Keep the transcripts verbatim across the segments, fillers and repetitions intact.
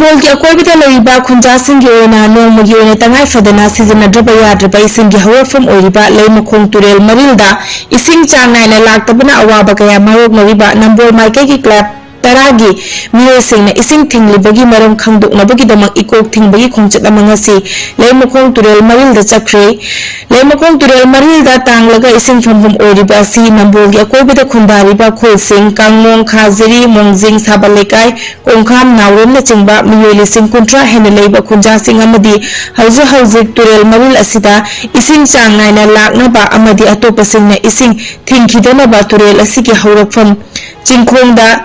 ꯅꯝꯕꯣꯜꯒꯤ ꯑꯀꯣꯏꯕꯗ ꯂꯩꯔꯤꯕ ꯈꯨꯟꯖꯥꯁꯤꯡꯒꯤ ꯑꯣꯏꯅ ꯅꯣꯡꯃꯒꯤ ꯑꯣꯏꯅ ꯇꯉꯥꯏ ꯐꯗꯅ ꯁꯤꯖꯤꯟꯅꯗ꯭ꯔꯕ ꯌꯥꯗ꯭ꯔꯕ ꯏꯁꯤꯡꯒꯤ ꯍꯧꯔꯛꯐꯝ ꯑꯣꯏꯔꯤꯕ ꯂꯩꯃꯈꯣꯡ ꯇꯨꯔꯦꯜ ꯃꯔꯤꯜꯗ ꯏꯁꯤꯡ ꯆꯥꯡ ꯅꯥꯏꯅ ꯂꯥꯛꯇꯕꯅ ꯑꯋꯥꯕ ꯀꯌꯥ ꯃꯥꯌꯣꯛꯅꯔꯤꯕ ꯅꯝꯕꯣꯜ ꯃꯥꯏꯀꯩꯒꯤ ꯀ꯭ꯂꯕ ꯇꯔꯥꯒꯤ ꯃꯤꯑꯣꯏꯁꯤꯡꯅ ꯏꯁꯤꯡ ꯊꯤꯡꯂꯤꯕꯒꯤ ꯃꯔꯝ ꯈꯪꯗꯣꯛꯅꯕꯒꯤꯗꯃꯛ ꯏꯀꯣꯛ ꯊꯤꯡꯕꯒꯤ ꯈꯣꯡꯆꯠ ꯑꯃ ꯉꯁꯤ ꯂꯩꯃꯈꯣꯡ ꯇꯨꯔꯦꯜ ꯃꯔꯤꯜꯗ ꯆꯠꯈ꯭ꯔꯦ꯫ ꯂꯩꯃꯈꯣꯡ ꯇꯨꯔꯦꯜ ꯃꯔꯤꯜꯗ ꯇꯥꯡꯂꯒ ꯏꯁꯤꯡ ꯐꯪꯐꯝ ꯑꯣꯏꯔꯤꯕ ꯑꯁꯤ ꯅꯝꯕꯣꯜꯒꯤ ꯑꯀꯣꯏꯕꯗ ꯈꯨꯟꯗꯥꯔꯤꯕ ꯈꯨꯜꯁꯤꯡ ꯀꯥꯡꯃꯣꯡ, ꯈꯥꯖꯤꯔꯤ, ꯃꯣꯡꯖꯤꯡ, ꯁꯥꯕꯜ ꯂꯩꯀꯥꯏ, ꯀꯣꯡꯈꯥꯝ, ꯅꯥꯎꯔꯦꯝꯅꯆꯤꯡꯕ ꯃꯤꯑꯣꯏ ꯂꯤꯁꯤꯡ ꯀꯨꯟꯊ꯭ꯔꯥ ꯍꯦꯟꯅ ꯂꯩꯕ ꯈꯨꯟꯖꯥꯁꯤꯡ ꯑꯃꯗꯤ ꯍꯧꯖꯤꯛ ꯍꯧꯖꯤꯛ ꯇꯨꯔꯦꯜ ꯃꯔꯤꯜ ꯑꯁꯤꯗ ꯏꯁꯤꯡ ꯆꯥꯡ ꯅꯥꯏꯅ ꯂꯥꯛꯅꯕ ꯑꯃꯗꯤ ꯑꯇꯣꯞꯄꯁꯤꯡꯅ ꯏꯁꯤꯡ ꯊꯤꯡꯈꯤꯗꯅꯕ ꯇꯨꯔꯦꯜ ꯑꯁꯤꯒꯤ ꯍꯧꯔꯛꯐꯝ ꯆꯤꯡꯈꯣꯡꯗ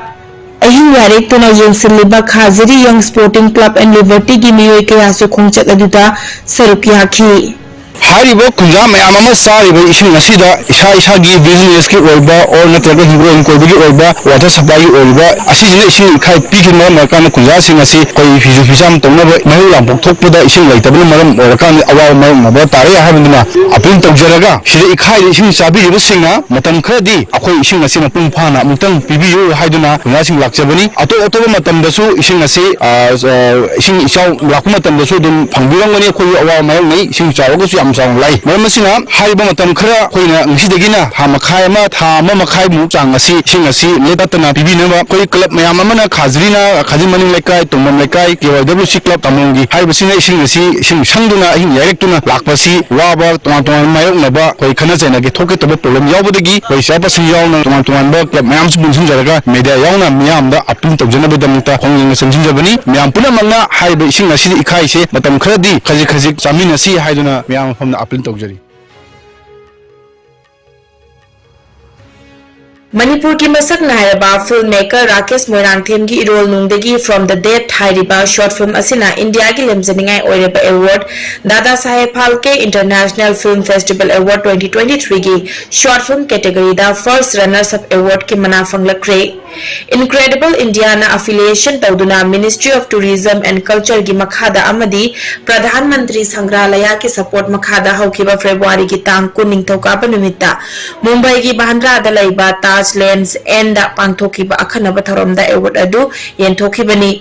ꯑꯍꯤꯡ ꯌꯥꯔꯦꯛꯇꯨꯅ ꯌꯦꯡꯁꯤꯜꯂꯤꯕ ꯈꯥꯖꯤꯔꯤ ꯌꯪ ꯁ꯭ꯄꯣꯔꯇꯤꯡ ꯀ꯭ꯂꯕ ꯑꯦꯟ ꯂꯤꯕꯔꯇꯤꯒꯤ ꯃꯤꯑꯣꯏ ꯀꯌꯥꯁꯨ ꯈꯣꯡꯆꯠ ꯑꯗꯨꯗ ꯁꯔꯨꯛ ꯌꯥꯈꯤ꯫ ꯍꯥꯏꯔꯤꯕ ꯈꯨꯟꯖꯥ ꯃꯌꯥꯝ ꯑꯃ ꯆꯥꯔꯤꯕ ꯏꯁꯤꯡ ꯑꯁꯤꯗ ꯏꯁꯥ ꯏꯁꯥꯒꯤ ꯕꯤꯖꯤꯅꯦꯁꯀꯤ ꯑꯣꯏꯕ ꯑꯣꯔ ꯅꯠꯇ꯭ꯔꯒ ꯍꯤꯡꯒꯣꯜ ꯀꯣꯏꯕꯒꯤ ꯑꯣꯏꯕ ꯋꯥꯇꯔ ꯁꯄ꯭ꯂꯥꯏꯒꯤ ꯑꯣꯏꯔꯤꯕ ꯑꯁꯤꯁꯤꯅ ꯏꯁꯤꯡ ꯏꯈꯥꯏ ꯄꯤꯈꯤꯕ ꯃꯔꯝ ꯑꯣꯏꯔꯀꯥꯟꯗ ꯈꯨꯟꯖꯥꯁꯤꯡ ꯑꯁꯤ ꯑꯩꯈꯣꯏ ꯐꯤꯁꯨ ꯐꯤꯖꯥꯝ ꯇꯧꯅꯕ ꯃꯩꯍꯧ ꯂꯥꯡꯄꯣꯛ ꯊꯣꯛꯄꯗ ꯏꯁꯤꯡ ꯂꯩꯇꯕꯅ ꯃꯔꯝ ꯑꯣꯏꯔꯀꯥꯟꯗ ꯑꯋꯥꯕ ꯃꯥꯌꯣꯛꯅꯕ ꯇꯥꯔꯦ ꯍꯥꯏꯕꯗꯨꯅ ꯑꯄꯤꯜ ꯇꯧꯖꯔꯒ ꯁꯤꯗ ꯏꯈꯥꯏꯗ ꯏꯁꯤꯡ ꯆꯥꯕꯤꯔꯤꯕꯁꯤꯡꯅ ꯃꯇꯝ ꯈꯔꯗꯤ ꯑꯩꯈꯣꯏ ꯏꯁꯤꯡ ꯑꯁꯤ ꯃꯄꯨꯡ ꯐꯥꯅ ꯑꯃꯨꯛꯇꯪ ꯄꯤꯕꯤꯌꯨ ꯍꯥꯏꯗꯨꯅ ꯈꯨꯟꯖꯥꯁꯤꯡ ꯂꯥꯛꯆꯕꯅꯤ꯫ ꯑꯇꯣꯞ ꯑꯇꯣꯞꯄ ꯃꯇꯝꯗꯁꯨ ꯏꯁꯤꯡ ꯑꯁꯤ ꯑ, ꯑ, ꯏꯁꯤꯡ ꯏꯆꯥꯎ ꯂꯥꯛꯄ ꯃꯇꯝꯗꯁꯨ ꯑꯗꯨꯝ ꯐꯪꯕꯤꯔꯝꯒꯅꯤ꯫ ꯑꯩꯈꯣꯏꯁꯨ ꯑꯋꯥꯕ ꯃꯥꯌꯣꯛꯅꯩ, ꯏꯁꯤꯡ ꯆꯥꯎꯔꯒꯁꯨ ꯌꯥꯝ ꯆꯥꯎꯅ ꯂꯥꯛꯏ꯫ ꯃꯔꯝ ꯑꯁꯤꯅ ꯍꯥꯏꯔꯤꯕ ꯃꯇꯝ ꯈꯔ ꯑꯩꯈꯣꯏꯅ ꯉꯁꯤꯗꯒꯤꯅ ꯊꯥ ꯃꯈꯥꯏ ꯑꯃ, ꯊꯥ ꯑꯃ ꯃꯈꯥꯏꯃꯨꯛ ꯆꯥꯡ ꯑꯁꯤ ꯏꯁꯤꯡ ꯑꯁꯤ ꯂꯦꯞꯇꯅ ꯄꯤꯕꯤꯅꯕ ꯑꯩꯈꯣꯏ ꯀ꯭ꯂꯕ ꯃꯌꯥꯝ ꯑꯃꯅ ꯈꯥꯖꯤꯔꯤꯅ, ꯈꯥꯖꯤꯔꯤ ꯃꯅꯤꯡ ꯂꯩꯀꯥꯏ, ꯇꯣꯡꯕꯝ ꯂꯩꯀꯥꯏ, ꯀꯦ ꯋꯥꯏ ꯗꯕ꯭ꯂꯤꯎ ꯁꯤ ꯀ꯭ꯂꯕ ꯇꯥꯃꯣꯒꯤ ꯍꯥꯏꯔꯤꯕꯁꯤꯅ ꯏꯁꯤꯡ ꯑꯁꯤ ꯏꯁꯤꯡ ꯁꯪꯗꯨꯅ ꯑꯍꯤꯡ ꯌꯥꯏꯔꯛꯇꯨꯅ ꯂꯥꯛꯄꯁꯤ ꯋꯥꯕ ꯇꯣꯉꯥꯟ ꯇꯣꯉꯥꯟꯕ ꯃꯥꯌꯣꯛꯅꯕ ꯑꯩꯈꯣꯏ ꯈꯠꯅ ꯆꯩꯅꯒꯦ ꯊꯣꯛꯀꯦ ꯇꯧꯕ ꯄ꯭ꯔꯣꯕ꯭ꯂꯦꯝ ꯌꯥꯎꯕꯗꯒꯤ ꯑꯩꯈꯣꯏ ꯆꯤꯌꯔꯄꯔꯁꯟ ꯌꯥꯎꯅ ꯇꯣꯉꯥꯟ ꯇꯣꯉꯥꯟꯕ ꯀ꯭ꯂꯕ ꯃꯌꯥꯝꯁꯨ ꯄꯨꯟꯁꯤꯟꯖꯔꯒ ꯃꯦꯗꯤꯌꯥ ꯌꯥꯎꯅ ꯃꯤꯌꯥꯝꯗ ꯑꯄꯤꯜ ꯇꯧꯖꯅꯕꯒꯤꯗꯃꯛꯇ ꯈꯣꯡꯖꯪ ꯑꯁꯤ ꯆꯪꯁꯤꯟꯖꯕꯅꯤ꯫ ꯃꯌꯥꯝ ꯄꯨꯝꯅꯃꯛꯅ ꯍꯥꯏꯔꯤꯕ ꯏꯁꯤꯡ ꯑꯁꯤꯗ ꯏꯈꯥꯏꯁꯦ ꯃꯇꯝ ꯈꯔꯗꯤ ꯈꯖꯤꯛ ꯈꯖꯤꯛ ꯆꯥꯃꯤꯟꯅꯁꯤ ꯍꯥꯏꯗꯨꯅ ꯃꯌꯥꯝ ꯃꯐꯝꯗ ꯑꯄꯤꯜ ꯇꯧꯖꯔꯤ꯫ ꯃꯅꯤꯄꯨꯔꯒꯤ ꯃꯁꯛ ꯅꯥꯏꯔꯕ ꯐꯤꯜꯝ ꯃꯦꯀꯔ ꯔꯥꯀꯦꯁ ꯃꯣꯏꯔꯥꯡꯊꯦꯝꯒꯤ ꯏꯔꯣꯜ ꯅꯨꯡꯗꯒꯤ From the Dead ꯍꯥꯏꯔꯤꯕ ꯁꯣꯔꯠ ꯐꯤꯜꯝ ꯑꯁꯤꯅ ꯏꯟꯗꯤꯌꯥꯒꯤ ꯂꯦꯝꯖꯅꯤꯡꯉꯥꯏ ꯑꯣꯏꯔꯕ award Dada Saheb Phalke International Film Festival Award twenty twenty-three ꯒꯤ ꯁꯣꯔꯠ ꯐꯤꯜꯝ ꯀꯦꯇꯦꯒꯣꯔꯤꯗ ꯐꯥꯔꯁ ꯔꯅꯔꯁ ꯑꯞ ꯑꯦꯋꯥꯔꯗꯀꯤ ꯃꯅꯥ ꯐꯪꯂꯛꯈ꯭ꯔꯦ꯫ ꯏꯟꯀ꯭ꯔꯦꯗꯤꯕꯜ ꯏꯟꯗꯤꯌꯥꯅ ꯑꯦꯐꯤꯂꯤꯌꯦꯁꯟ ꯇꯧꯗꯨꯅ Ministry of Tourism and Culture ꯒꯤ ꯃꯈꯥꯗ ꯑꯃꯗꯤ ꯄ꯭ꯔꯙꯥꯟ ꯃꯟꯇ꯭ꯔꯤ ꯁꯪꯒ꯭ꯔꯥꯂꯌꯥꯒꯤ ꯁꯄꯣꯔꯠ ꯃꯈꯥꯗ ꯍꯧꯈꯤꯕ ꯐꯦꯕ꯭ꯔꯨꯋꯥꯔꯤꯒꯤ ꯇꯥꯡ ꯀꯨꯟ ꯅꯤꯡꯊꯧꯀꯥꯕ ꯅꯨꯃꯤꯠꯇ ꯃꯨꯝꯕꯥꯏꯒꯤ ꯕꯥꯟꯗ꯭ꯔꯥꯗ ꯂꯩꯕ ꯇꯥꯖ ꯂꯦꯟꯁ ꯑꯦꯟꯗ ꯄꯥꯡꯊꯣꯛꯈꯤꯕ ꯑꯈꯟꯅꯕ ꯊꯧꯔꯝꯗ ꯑꯦꯋꯥꯔꯗ ꯑꯗꯨ ꯌꯦꯟꯊꯣꯛꯈꯤꯕꯅꯤ꯫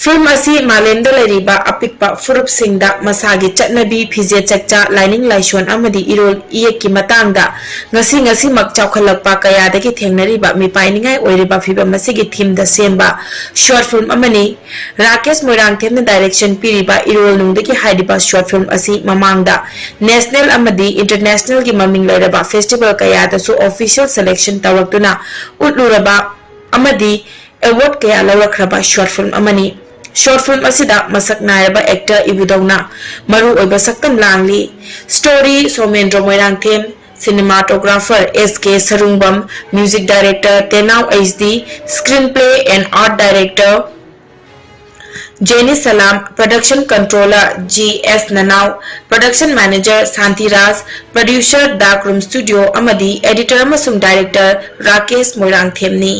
ꯐꯤꯜꯝ ꯑꯁꯤ ꯃꯥꯂꯦꯝꯗ ꯂꯩꯔꯤꯕ ꯑꯄꯤꯛꯄ ꯐꯨꯔꯨꯞꯁꯤꯡꯗ ꯃꯁꯥꯒꯤ ꯆꯠꯅꯕꯤ, ꯐꯤꯖꯦꯠ ꯆꯛꯆꯥ, ꯂꯥꯏꯅꯤꯡ ꯂꯥꯏꯁꯣꯟ ꯑꯃꯗꯤ ꯏꯔꯣꯜ ꯏꯌꯦꯛꯀꯤ ꯃꯇꯥꯡꯗ ꯉꯁꯤ ꯉꯁꯤꯃꯛ ꯆꯥꯎꯈꯠꯂꯛꯄ ꯀꯌꯥꯗꯒꯤ ꯊꯦꯡꯅꯔꯤꯕ ꯃꯤꯄꯥꯏꯅꯤꯡꯉꯥꯏ ꯑꯣꯏꯔꯤꯕ ꯐꯤꯚꯝ ꯑꯁꯤꯒꯤ ꯊꯤꯝꯗ ꯁꯦꯝꯕ ꯁꯣꯔꯠ ꯐꯤꯜꯝ ꯑꯃꯅꯤ꯫ ꯔꯥꯀꯦꯁ ꯃꯣꯏꯔꯥꯡꯊꯦꯝꯅ ꯗꯥꯏꯔꯦꯛꯁꯟ ꯄꯤꯔꯤꯕ ꯏꯔꯣꯜ ꯅꯨꯡꯗꯒꯤ ꯍꯥꯏꯔꯤꯕ ꯁꯣꯔꯠ ꯐꯤꯜꯝ ꯑꯁꯤ ꯃꯃꯥꯡꯗ ꯅꯦꯁꯅꯦꯜ ꯑꯃꯗꯤ ꯏꯟꯇꯔꯅꯦꯁꯅꯦꯜꯒꯤ ꯃꯃꯤꯡ ꯂꯩꯔꯕ ꯐꯦꯁꯇꯤꯚꯦꯜ ꯀꯌꯥꯗꯁꯨ ꯑꯣꯐꯤꯁꯤꯌꯦꯜ ꯁꯦꯂꯦꯛꯁꯟ ꯇꯧꯔꯛꯇꯨꯅ ꯎꯠꯂꯨꯔꯕ ꯑꯃꯗꯤ ꯑꯦꯋꯥꯔꯗ ꯀꯌꯥ ꯂꯧꯔꯛꯈ꯭ꯔꯕ ꯁꯣꯔꯠ ꯐꯤꯜꯝ ꯑꯃꯅꯤ꯫ ꯁꯣꯔꯠ ꯐꯤꯜꯝ ꯑꯁꯤꯗ ꯃꯁꯛ ꯅꯥꯏꯔꯕ ꯑꯦꯛꯇꯔ ꯏꯕꯨꯙꯧꯅ ꯃꯔꯨ ꯑꯣꯏꯕ ꯁꯛꯇꯝ ꯂꯥꯡꯂꯤ꯫ Story, Somendro Moirangthem, cinematographer S K Sarungbam, music director Tenao H D, screenplay and art director Jeni Salam, production controller G S Nanao, production manager Shantiraj, producer dark room studio ꯑꯃꯗꯤ ꯑꯦꯗꯤꯇꯔ ꯑꯃꯁꯨꯡ ꯗꯥꯏꯔꯦꯛꯇꯔ ꯔꯥꯀꯦꯁ ꯃꯣꯏꯔꯥꯡꯊꯦꯝꯅꯤ꯫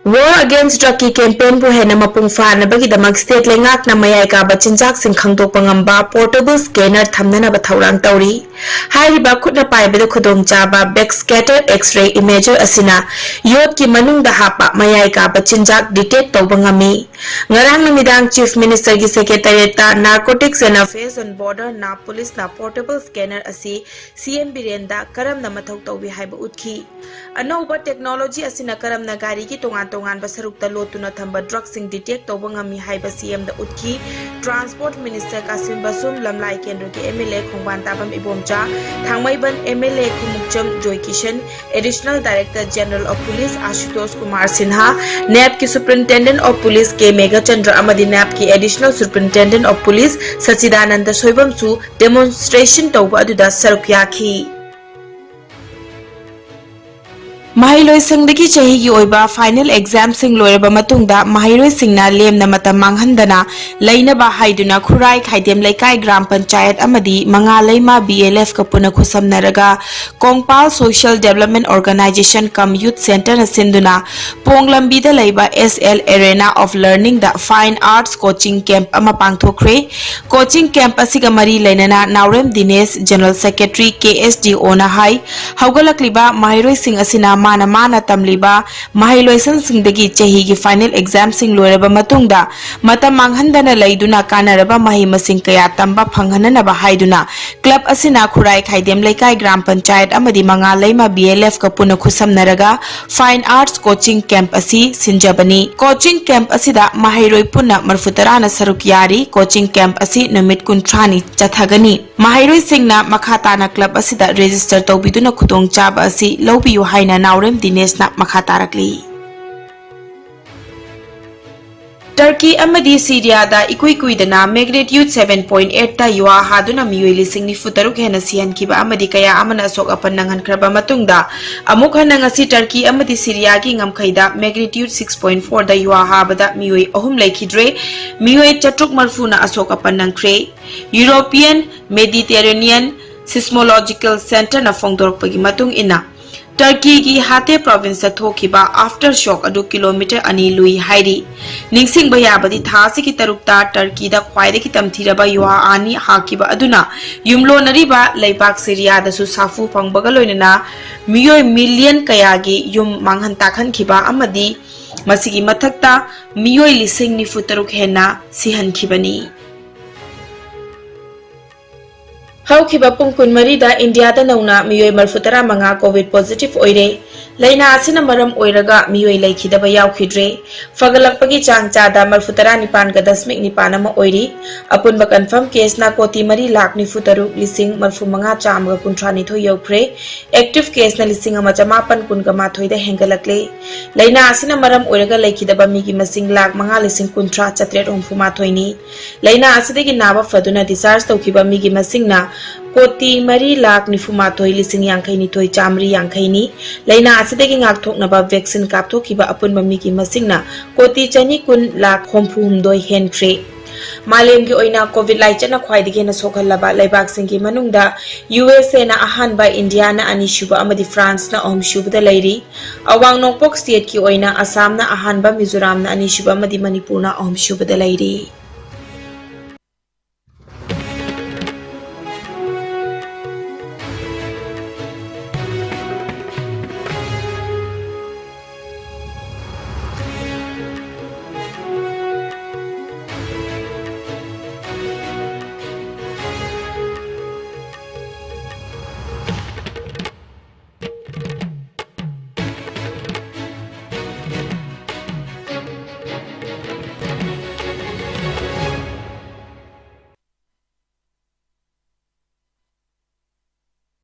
War Against Drugꯀꯤ ꯀꯦꯝꯄꯦꯟꯕꯨ ꯍꯦꯟꯅ ꯃꯄꯨꯡ ꯐꯥꯅꯕꯒꯤꯗꯃꯛ ꯁ꯭ꯇꯦꯠ ꯂꯩꯉꯥꯛꯅ ꯃꯌꯥꯏ ꯀꯥꯕ ꯆꯤꯟꯖꯥꯛꯁꯤꯡ ꯈꯪꯗꯣꯛꯄ ꯉꯝꯕ ꯄꯣꯔꯇꯦꯕꯜ ꯁ꯭ꯀꯦꯅꯔ ꯊꯝꯅꯅꯕ ꯊꯧꯔꯥꯡ ꯇꯧꯔꯤ꯫ ꯍꯥꯏꯔꯤꯕ ꯈꯨꯠꯅ ꯄꯥꯏꯕꯗ ꯈꯨꯗꯣꯡꯆꯥꯕ ꯕꯦꯛꯁꯀꯦꯇꯔ ꯑꯦꯛꯁ-ꯔꯦ ꯏꯃꯦꯖꯔ ꯑꯁꯤꯅ ꯌꯣꯠꯀꯤ ꯃꯅꯨꯡꯗ ꯍꯥꯞꯄ ꯃꯌꯥꯏ ꯀꯥꯕ ꯆꯤꯟꯖꯥꯛ ꯗꯤꯇꯦꯛ ꯇꯧꯕ ꯉꯝꯃꯤ꯫ ꯉꯔꯥꯡ ꯅꯨꯃꯤꯗꯥꯡ ꯆꯤꯐ ꯃꯤꯅꯤꯁꯇꯔꯒꯤ ꯁꯦꯀ꯭ꯔꯦꯇꯔꯤꯌꯦꯠꯇ Narcotics and Affairs on Border, ꯅꯥꯞ, ꯄꯨꯂꯤꯁꯅ ꯄꯣꯔꯇꯦꯕꯜ ꯁ꯭ꯀꯦꯅꯔ ꯑꯁꯤ ꯁꯤ ꯑꯦꯝ ꯕꯤꯔꯦꯟꯗ ꯀꯔꯝꯅ ꯃꯊꯧ ꯇꯧꯏ ꯍꯥꯏꯕ ꯎꯠꯈꯤ꯫ ꯑꯅꯧꯕ ꯇꯦꯛꯅꯣꯂꯣꯖꯤ ꯑꯁꯤꯅ ꯀꯔꯝꯅ ꯒꯥꯔꯤꯒꯤ ꯇꯣꯉꯥꯟ ꯇꯣꯉꯥꯟꯕ ꯁꯔꯨꯛꯇ ꯂꯣꯠꯇꯨꯅ ꯊꯝꯕ ꯗ꯭ꯔꯒꯁꯤꯡ ꯗꯤꯇꯦꯛ ꯇꯧꯕ ꯉꯝꯃꯤ ꯍꯥꯏꯕ ꯁꯤ ꯑꯦꯝꯗ ꯎꯠꯈꯤ꯫ ꯇ꯭ꯔꯥꯟꯁꯄꯣꯔꯠ ꯃꯤꯅꯤꯁꯇꯔ ꯀꯥꯁꯤꯝ ꯕꯁꯨꯝ, ꯂꯝꯂꯥꯏ ꯀꯦꯟꯗ꯭ꯔꯒꯤ M L A Khongbantabam Ibomcha, Thangmeiband M L A Khumukcham Joykishan, additional director general of police Ashutosh Kumar Sinha, ꯅꯦꯞꯀꯤ superintendent of police K Meghachandra ꯑꯃꯗꯤ ꯅꯦꯞꯀꯤ additional superintendent of police Sachidananda ꯁꯣꯏꯕꯝꯁꯨ ꯗꯦꯃꯣꯟꯁꯇ꯭ꯔꯦꯁꯟ ꯇꯧꯕ ꯑꯗꯨꯗ ꯁꯔꯨꯛ ꯌꯥꯈꯤ꯫ ꯃꯍꯩꯂꯣꯏꯁꯪꯗꯒꯤ ꯆꯍꯤꯒꯤ ꯑꯣꯏꯕ ꯐꯥꯏꯅꯦꯜ ꯑꯦꯛꯖꯥꯝꯁꯤꯡ ꯂꯣꯏꯔꯕ ꯃꯇꯨꯡꯗ ꯃꯍꯩꯔꯣꯏꯁꯤꯡꯅ ꯂꯦꯝꯅ ꯃꯇꯝ ꯃꯥꯡꯍꯟꯗꯅ ꯂꯩꯅꯕ ꯍꯥꯏꯗꯨꯅ ꯈꯨꯔꯥꯏ ꯈꯥꯏꯗꯦꯝ ꯂꯩꯀꯥꯏ ꯒ꯭ꯔꯥꯝ ꯄꯟꯆꯥꯌꯠ ꯑꯃꯗꯤ ꯃꯉꯥ ꯂꯩꯃ ꯕꯤ ꯑꯦꯜ ꯑꯦꯐꯀ ꯄꯨꯟꯅ ꯈꯨꯠꯁꯝꯅꯔꯒ Kongpal social development organisation cum youth ꯁꯦꯟꯇꯔꯅ ꯁꯤꯟꯗꯨꯅ ꯄꯣꯡ ꯂꯝꯕꯤꯗ ꯂꯩꯕ ꯑꯦꯁ ꯑꯦꯜ ꯑꯦꯔꯦꯅꯥ ꯑꯣꯐ ꯂꯔꯅꯤꯡꯗ ꯐꯥꯏꯟ ꯑꯥꯔꯠꯁ ꯀꯣꯆꯤꯡ ꯀꯦꯝꯞ ꯑꯃ ꯄꯥꯡꯊꯣꯛꯈ꯭ꯔꯦ꯫ ꯀꯣꯆꯤꯡ ꯀꯦꯝꯞ ꯑꯁꯤꯒ ꯃꯔꯤ ꯂꯩꯅꯅ ꯅꯥꯎꯔꯦꯝ ꯗꯤꯅꯦꯁ, ꯖꯦꯅꯔꯦꯜ ꯁꯦꯀ꯭ꯔꯦꯇꯔꯤ, ꯀꯦ ꯑꯦꯁ ꯗꯤ ꯑꯣꯅ ꯍꯥꯏ, ꯍꯧꯒꯠꯂꯛꯂꯤꯕ ꯃꯍꯩꯔꯣꯏꯁꯤꯡ ꯑꯁꯤꯅ ꯃꯥꯅ ꯃꯥꯅ ꯇꯝꯂꯤꯕ ꯃꯍꯩꯂꯣꯏꯁꯪꯁꯤꯡꯗꯒꯤ ꯆꯍꯤꯒꯤ final examꯁꯤꯡ ꯂꯣꯏꯔꯕ ꯃꯇꯨꯡꯗ ꯃꯇꯝ ꯃꯥꯡꯍꯟꯗꯅ ꯂꯩꯗꯨꯅ ꯀꯥꯟꯅꯔꯕ ꯃꯍꯩ ꯃꯁꯤꯡ ꯀꯌꯥ ꯇꯝꯕ ꯐꯪꯍꯟꯅꯅꯕ ꯍꯥꯏꯗꯨꯅ club ꯑꯁꯤꯅ ꯈꯨꯔꯥꯏ ꯈꯥꯏꯗꯦꯝ ꯂꯩꯀꯥꯏ ꯒ꯭ꯔꯥꯝ ꯄꯟꯆꯥꯌꯠ ꯑꯃꯗꯤ ꯃꯉꯥ ꯂꯩꯃ BLFꯀ ꯄꯨꯟꯅ ꯈꯨꯠꯁꯝꯅꯔꯒ Fine Arts Coaching Camp ꯑꯁꯤ ꯁꯤꯟꯖꯕꯅꯤ꯫ Coaching camp ꯑꯁꯤꯗ ꯃꯍꯩꯔꯣꯏ ꯄꯨꯟꯅ ꯃꯔꯐꯨ ꯇꯔꯥꯅ ꯁꯔꯨꯛ ꯌꯥꯔꯤ꯫ Coaching camp ꯑꯁꯤ ꯅꯨꯃꯤꯠ ꯀꯨꯟꯊ꯭ꯔꯥꯅꯤ ꯆꯠꯊꯒꯅꯤ꯫ ꯃꯍꯩꯔꯣꯏꯁꯤꯡꯅ ꯃꯈꯥ ꯇꯥꯅ club ꯑꯁꯤꯗ register ꯇꯧꯕꯤꯗꯨꯅ ꯈꯨꯗꯣꯡꯆꯥꯕ ꯑꯁꯤ ꯂꯧꯕꯤꯌꯨ ꯍꯥꯏꯅ ꯅꯥꯎꯔꯦꯝ ꯗꯤꯅꯦꯁꯅ ꯃꯈꯥ ꯇꯥꯔꯛꯂꯤ꯫ ꯇꯔꯀꯤ ꯑꯃꯗꯤ ꯁꯤꯔꯤꯌꯥꯗ ꯏꯀꯨꯏ ꯀꯨꯏꯗꯅ magnitude seven point eight ꯇ ꯌꯨꯍꯥ ꯍꯥꯗꯨꯅ ꯃꯤꯑꯣꯏ ꯂꯤꯁꯤꯡ ꯅꯤꯐꯨ ꯇꯔꯨꯛ ꯍꯦꯟꯅ ꯁꯤꯍꯟꯈꯤꯕ ꯑꯃꯗꯤ ꯀꯌꯥ ꯑꯃꯅ ꯑꯁꯣꯛ ꯑꯄꯟ ꯅꯪꯍꯟꯈ꯭ꯔꯕ ꯃꯇꯨꯡꯗ, ꯑꯃꯨꯛ ꯍꯟꯅ ꯉꯁꯤ ꯇꯔꯀꯤ ꯑꯃꯗꯤ ꯁꯤꯔꯤꯌꯥꯒꯤ ꯉꯝꯈꯩꯗ magnitude six point four ꯗ ꯌꯨꯍꯥ ꯍꯥꯕꯗ ꯃꯤꯑꯣꯏ ꯑꯍꯨꯝ ꯂꯩꯈꯤꯗ꯭ꯔꯦ꯫ ꯃꯤꯑꯣꯏ ꯆꯥꯇ꯭ꯔꯨꯛ ꯃꯔꯐꯨꯅ ꯑꯁꯣꯛ ꯑꯄꯟ ꯅꯪꯈ꯭ꯔꯦ꯫ European Mediterranean Seismological Centreꯅ ꯐꯣꯡꯗꯣꯔꯛꯄꯒꯤ ꯃꯇꯨꯡ ꯏꯟꯅ, ꯇꯔꯀꯤꯒꯤ ꯍꯥꯇꯦ provinceꯇ ꯊꯣꯛꯈꯤꯕ aftershock ꯑꯗꯨ kilometre ꯑꯅꯤ ꯂꯨꯏ ꯍꯥꯏꯔꯤ꯫ ꯅꯤꯡꯁꯤꯡꯕ ꯌꯥꯕꯗꯤ, ꯊꯥ ꯑꯁꯤꯒꯤ ꯇꯔꯨꯛꯇ ꯇꯔꯀꯤꯗ ꯈ꯭ꯋꯥꯏꯗꯒꯤ ꯇꯝꯊꯤꯔꯕ ꯌꯨꯍꯥ ꯑꯅꯤ ꯍꯥꯈꯤꯕ ꯑꯗꯨꯅ ꯌꯨꯝꯂꯣꯟꯅꯔꯤꯕ ꯂꯩꯕꯥꯛ ꯁꯤꯔꯤꯌꯥꯗꯁꯨ ꯁꯥꯐꯨ ꯐꯪꯕꯒ ꯂꯣꯏꯅꯅ ꯃꯤꯑꯣꯏ million ꯀꯌꯥꯒꯤ ꯌꯨꯝ ꯃꯥꯡꯍꯟ ꯇꯥꯛꯍꯟꯈꯤꯕ ꯑꯃꯗꯤ ꯃꯁꯤꯒꯤ ꯃꯊꯛꯇ ꯃꯤꯑꯣꯏ ꯂꯤꯁꯤꯡ ꯅꯤꯐꯨ ꯇꯔꯨꯛ ꯍꯦꯟꯅ ꯁꯤꯍꯟꯈꯤꯕꯅꯤ꯫ ꯍꯧꯈꯤꯕ ꯄꯨꯡ ꯀꯨꯟꯃꯔꯤꯗ ꯏꯟꯗꯤꯌꯥꯗ ꯅꯧꯅ ꯃꯤꯑꯣꯏ ꯃꯔꯐꯨ ꯇꯔꯥ ꯃꯉꯥ COVID positive ꯑꯣꯏꯔꯦ꯫ ꯂꯥꯏꯅꯥ ꯑꯁꯤꯅ ꯃꯔꯝ ꯑꯣꯏꯔꯒ ꯃꯤꯑꯣꯏ ꯂꯩꯈꯤꯗꯕ ꯌꯥꯎꯈꯤꯗ꯭ꯔꯦ꯫ ꯐꯒꯠꯂꯛꯄꯒꯤ ꯆꯥꯡ ꯆꯥꯗ ꯃꯔꯐꯨ ꯇꯔꯥ ꯅꯤꯄꯥꯟꯒ ꯗꯁꯃꯤꯛ ꯅꯤꯄꯥꯟ ꯑꯃ ꯑꯣꯏꯔꯤ꯫ ꯑꯄꯨꯟꯕ confirm caseꯅ ꯀꯣꯇꯤ ꯃꯔꯤ ꯂꯥꯈ ꯅꯤꯐꯨ ꯇꯔꯨꯛ ꯂꯤꯁꯤꯡ ꯃꯔꯐꯨ ꯃꯉꯥ ꯆꯥꯝꯃꯒ ꯀꯨꯟꯊ꯭ꯔꯥ ꯅꯤꯊꯣꯏ ꯌꯧꯈ꯭ꯔꯦ꯫ Active caseꯅ ꯂꯤꯁꯤꯡ ꯑꯃ ꯆꯃꯥꯄꯟ ꯀꯨꯟꯒ ꯃꯥꯊꯣꯏꯗ ꯍꯦꯟꯒꯠꯂꯛꯂꯦ꯫ ꯂꯥꯏꯅꯥ ꯑꯁꯤꯅ ꯃꯔꯝ ꯑꯣꯏꯔꯒ ꯂꯩꯈꯤꯗꯕ ꯃꯤꯒꯤ ꯃꯁꯤꯡ ꯂꯥꯈ ꯃꯉꯥ ꯂꯤꯁꯤꯡ ꯀꯨꯟꯊ꯭ꯔꯥ ꯆꯥꯇ꯭ꯔꯦꯠ ꯍꯨꯝꯐꯨ ꯃꯥꯊꯣꯏꯅꯤ꯫ ꯂꯥꯏꯅꯥ ꯑꯁꯤꯗꯒꯤ ꯅꯥꯕ ꯐꯗꯨꯅ discharge ꯇꯧꯈꯤꯕ ꯃꯤꯒꯤ ꯃꯁꯤꯡꯅ ꯀꯣꯇꯤ ꯃꯔꯤ ꯂꯥꯈ ꯅꯤꯐꯨ ꯃꯥꯊꯣꯏ ꯂꯤꯁꯤꯡ ꯌꯥꯡꯈꯩ ꯅꯤꯊꯣꯏ ꯆꯥꯃꯔꯤ ꯌꯥꯡꯈꯩꯅꯤ꯫ ꯂꯥꯏꯅꯥ ꯑꯁꯤꯗꯒꯤ ꯉꯥꯛꯊꯣꯛꯅꯕ vaccine ꯀꯥꯞꯊꯣꯛꯈꯤꯕ ꯑꯄꯨꯟꯕ ꯃꯤꯒꯤ ꯃꯁꯤꯡꯅ ꯀꯣꯇꯤ ꯆꯅꯤ ꯀꯨꯟ ꯂꯥꯈ ꯍꯨꯝꯐꯨ ꯍꯨꯝꯗꯣꯏ ꯍꯦꯟꯈ꯭ꯔꯦ꯫ ꯃꯥꯂꯦꯝꯒꯤ ꯑꯣꯏꯅ COVID ꯂꯥꯏꯆꯠꯅ ꯈ꯭ꯋꯥꯏꯗꯒꯤ ꯍꯦꯟꯅ ꯁꯣꯛꯍꯜꯂꯕ ꯂꯩꯕꯥꯛꯁꯤꯡꯒꯤ ꯃꯅꯨꯡꯗ USAꯅ ꯑꯍꯥꯟꯕ, ꯏꯟꯗꯤꯌꯥꯅ ꯑꯅꯤꯁꯨꯕ ꯑꯃꯗꯤ ꯐ꯭ꯔꯥꯟꯁꯅ ꯑꯍꯨꯝꯁꯨꯕꯗ ꯂꯩꯔꯤ꯫ ꯑꯋꯥꯡ ꯅꯣꯡꯄꯣꯛ stateꯀꯤ ꯑꯣꯏꯅ ꯑꯁꯥꯝꯅ ꯑꯍꯥꯟꯕ, ꯃꯤꯖꯣꯔꯥꯝꯅ ꯑꯅꯤꯁꯨꯕ ꯑꯃꯗꯤ ꯃꯅꯤꯄꯨꯔꯅ ꯑꯍꯨꯝꯁꯨꯕꯗ ꯂꯩꯔꯤ꯫